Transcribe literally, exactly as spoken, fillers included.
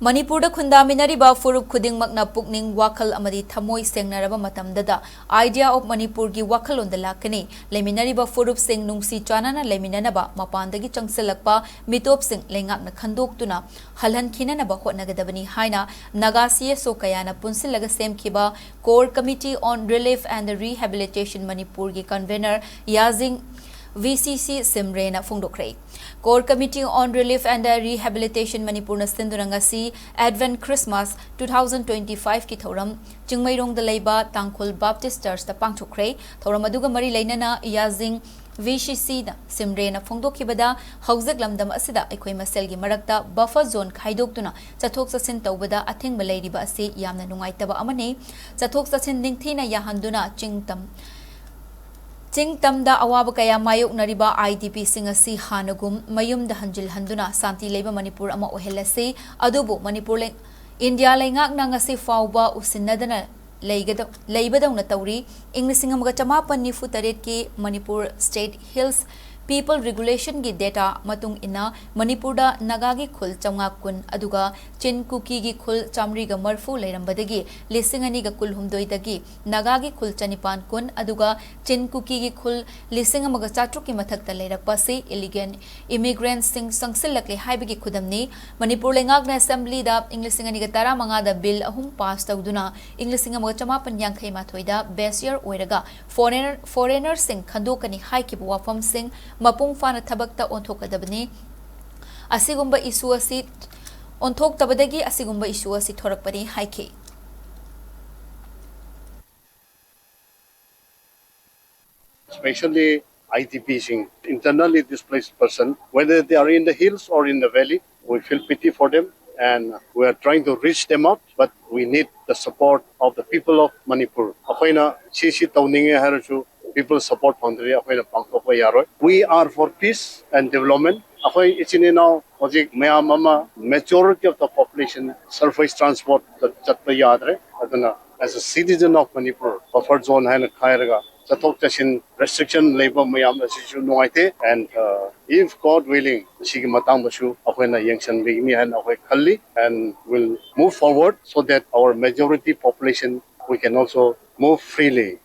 ꯃꯅꯤꯄꯨꯔꯗ ꯈꯨꯟꯗꯥꯃꯤꯟꯅꯔꯤꯕ ꯐꯨꯔꯨꯞ ꯈꯨꯗꯤꯡꯃꯛꯅ ꯄꯨꯛꯅꯤꯡ, ꯋꯥꯈꯜ ꯑꯃꯗꯤ ꯊꯃꯣꯏ ꯁꯦꯡꯅꯔꯕ ꯃꯇꯝꯗꯗ Idea of ꯃꯅꯤꯄꯨꯔꯒꯤ ꯋꯥꯈꯜꯂꯣꯟꯗ ꯂꯥꯛꯀꯅꯤ꯫ ꯂꯩꯃꯤꯟꯅꯔꯤꯕ ꯐꯨꯔꯨꯞꯁꯤꯡ ꯅꯨꯡꯁꯤ ꯆꯥꯟꯅꯅ ꯂꯩꯃꯤꯟꯅꯅꯕ ꯃꯄꯥꯟꯗꯒꯤ ꯆꯪꯁꯤꯜꯂꯛꯄ ꯃꯤꯇꯣꯞꯁꯤꯡ ꯂꯩꯉꯥꯛꯅ ꯈꯟꯗꯣꯛꯇꯨꯅ ꯍꯜꯍꯟꯈꯤꯅꯅꯕ ꯍꯣꯠꯅꯒꯗꯕꯅꯤ ꯍꯥꯏꯅ ꯅꯥꯒꯥ C S O ꯀꯌꯥꯅ ꯄꯨꯟꯁꯤꯜꯂꯒ ꯁꯦꯝꯈꯤꯕ Core Committee on Relief and Rehabilitation ꯃꯅꯤꯄꯨꯔꯒꯤ convener ꯌꯥꯖꯤꯡ V C C ꯁꯤꯝꯔꯦꯅ ꯐꯣꯡꯗꯣꯛꯈ꯭ꯔꯦ꯫ Core Committee on Relief and Rehabilitation ꯃꯅꯤꯄꯨꯔꯅ ꯁꯤꯟꯗꯨꯅ ꯉꯁꯤ Advent Christmas two thousand twenty-five ꯀꯤ ꯊꯧꯔꯝ ꯆꯤꯡꯃꯩꯔꯣꯡꯗ ꯂꯩꯕ ꯇꯥꯡꯈꯨꯜ Baptist Church ꯇ ꯄꯥꯡꯊꯣꯛꯈ꯭ꯔꯦ꯫ ꯊꯧꯔꯝ ꯑꯗꯨꯒ ꯃꯔꯤ ꯂꯩꯅꯅ ꯌꯥꯖꯤꯡ V C C ꯅ ꯁꯤꯝꯔꯦꯅ ꯐꯣꯡꯗꯣꯛꯈꯤꯕꯗ, ꯍꯧꯖꯤꯛ ꯂꯝꯗꯝ ꯑꯁꯤꯗ ꯑꯩꯈꯣꯏ ꯃꯁꯦꯜꯒꯤ ꯃꯔꯛꯇ buffer zone ꯈꯥꯏꯗꯣꯛꯇꯨꯅ ꯆꯠꯊꯣꯛ ꯆꯠꯁꯤꯟ ꯇꯧꯕꯗ ꯑꯊꯤꯡꯕ ꯂꯩꯔꯤꯕ ꯑꯁꯤ ꯌꯥꯝꯅ ꯅꯨꯡꯉꯥꯏꯇꯕ ꯑꯃꯅꯤ꯫ ꯆꯠꯊꯣꯛ ꯆꯠꯁꯤꯟ ꯅꯤꯡꯊꯤꯅ ꯌꯥꯍꯟꯗꯨꯅ ꯆꯤꯡ ꯇꯝ, ꯆꯤꯡ ꯇꯝꯗ ꯑꯋꯥꯕ ꯀꯌꯥ ꯃꯥꯌꯣꯛꯅꯔꯤꯕ I D P ꯁꯤꯡ ꯑꯁꯤ ꯍꯥꯟꯅꯒꯨꯝ ꯃꯌꯨꯝꯗ ꯍꯟꯖꯤꯜꯍꯟꯗꯨꯅ ꯁꯥꯟꯇꯤ ꯂꯩꯕ ꯃꯅꯤꯄꯨꯔ ꯑꯃ ꯑꯣꯏꯍꯜꯂꯁꯤ꯫ ꯑꯗꯨꯕꯨ ꯃꯅꯤꯄꯨꯔ ꯂꯩ-, ꯏꯟꯗꯤꯌꯥ ꯂꯩꯉꯥꯛꯅ ꯉꯁꯤ ꯐꯥꯎꯕ ꯎꯁꯤꯟꯅꯗꯅ ꯂꯩꯒꯗ-, ꯂꯩꯕꯗꯧꯅ ꯇꯧꯔꯤ꯫ ꯏꯪ ꯂꯤꯁꯤꯡ ꯑꯃꯒ ꯆꯃꯥꯄꯟ ꯅꯤꯐꯨ ꯇꯔꯦꯠꯀꯤ Manipur State Hills People Regulation ꯒꯤ data ꯃꯇꯨꯡ ꯏꯟꯅ ꯃꯅꯤꯄꯨꯔꯗ ꯅꯥꯒꯥꯒꯤ ꯈꯨꯜ ꯆꯥꯝꯃꯉꯥ ꯀꯨꯟ ꯑꯗꯨꯒ ꯆꯤꯟ ꯀꯨꯀꯤꯒꯤ ꯈꯨꯜ ꯆꯥꯃꯔꯤꯒ ꯃꯔꯤꯐꯨ ꯂꯩꯔꯝꯕꯗꯒꯤ ꯂꯤꯁꯤꯡ ꯑꯅꯤꯒ ꯀꯨꯟꯍꯨꯝꯗꯣꯏꯗꯒꯤ ꯅꯥꯒꯥꯒꯤ ꯈꯨꯜ ꯆꯅꯤꯄꯥꯟ ꯀꯨꯟ ꯑꯗꯨꯒ ꯆꯤꯟ ꯀꯨꯀꯤꯒꯤ ꯈꯨꯜ ꯂꯤꯁꯤꯡ ꯑꯃꯒ ꯆꯥꯇ꯭ꯔꯨꯛꯀꯤ ꯃꯊꯛꯇ ꯂꯩꯔꯛꯄ ꯑꯁꯤ illegal immigrant ꯁꯤꯡ ꯆꯪꯁꯤꯜꯂꯛꯂꯦ ꯍꯥꯏꯕꯒꯤ ꯈꯨꯗꯝꯅꯤ꯫ ꯃꯅꯤꯄꯨꯔ ꯂꯩꯉꯥꯛꯅ Assembly ꯗ ꯏꯪ ꯂꯤꯁꯤꯡ ꯑꯅꯤꯒ ꯇꯔꯥꯃꯉꯥꯗ bill ꯑꯍꯨꯝ pass ꯇꯧꯗꯨꯅ ꯏꯪ ꯂꯤꯁꯤꯡ ꯑꯃꯒ ꯆꯃꯥꯄꯟ ꯌꯥꯡꯈꯩ ꯃꯥꯊꯣꯏꯗ bachelor ꯑꯣꯏꯔꯒ foreigner, foreigner ꯁꯤꯡ ꯈꯟꯗꯣꯛꯀꯅꯤ ꯍꯥꯏꯈꯤꯕ ꯋꯥꯐꯝꯁꯤꯡ ꯃꯄꯨꯡ ꯐꯥꯅ ꯊꯕꯛꯇ ꯑꯣꯟꯊꯣꯛꯀꯗꯕꯅꯤ꯫ ꯑꯁꯤꯒꯨꯝꯕ issue ꯑꯁꯤ ꯑꯣꯟꯊꯣꯛꯇꯕꯗꯒꯤ ꯑꯁꯤꯒꯨꯝꯕ issue ꯑꯁꯤ ꯊꯣꯔꯛꯄꯅꯤ ꯍꯥꯏꯈꯤ꯫ Especially I D P ꯁꯤꯡ, internally displaced person, whether they are in the hills or in the valley, we feel pity for them and we are trying to reach them out, but we need the support of the people of Manipur. ꯑꯩꯈꯣꯏꯅ ꯁꯤ ꯁꯤ ꯇꯧꯅꯤꯡꯉꯦ ꯍꯥꯏꯔꯁꯨ people support ꯐꯪꯗ꯭ꯔꯗꯤ ꯑꯩꯈꯣꯏꯅ ꯄꯥꯡꯊꯣꯛꯄ ꯌꯥꯔꯣꯏ꯫ We are for peace and development. ꯑꯩꯈꯣꯏ ꯏꯆꯤꯟ ꯏꯅꯥꯎ ꯍꯧꯖꯤꯛ ꯃꯌꯥꯝ ꯑꯃ, majority of the population surface transport ꯇ ꯆꯠꯄ ꯌꯥꯗ꯭ꯔꯦ꯫ ꯑꯗꯨꯅ as a citizen of Manipur, buffer zone ꯍꯥꯏꯅ ꯈꯥꯏꯔꯒ ꯆꯠꯊꯣꯛ ꯆꯠꯁꯤꯟ restriction ꯂꯩꯕ ꯃꯌꯥꯝ ꯑꯁꯤꯁꯨ ꯅꯨꯡꯉꯥꯏꯇꯦ꯫ And uh, if God willing, ꯁꯤꯒꯤ ꯃꯇꯥꯡꯗꯁꯨ ꯑꯩꯈꯣꯏꯅ ꯌꯦꯡꯁꯤꯟꯕꯤꯒꯅꯤ ꯍꯥꯏꯅ ꯑꯩꯈꯣꯏ ꯈꯜꯂꯤ꯫ And will move forward so that our majority population, we can also move freely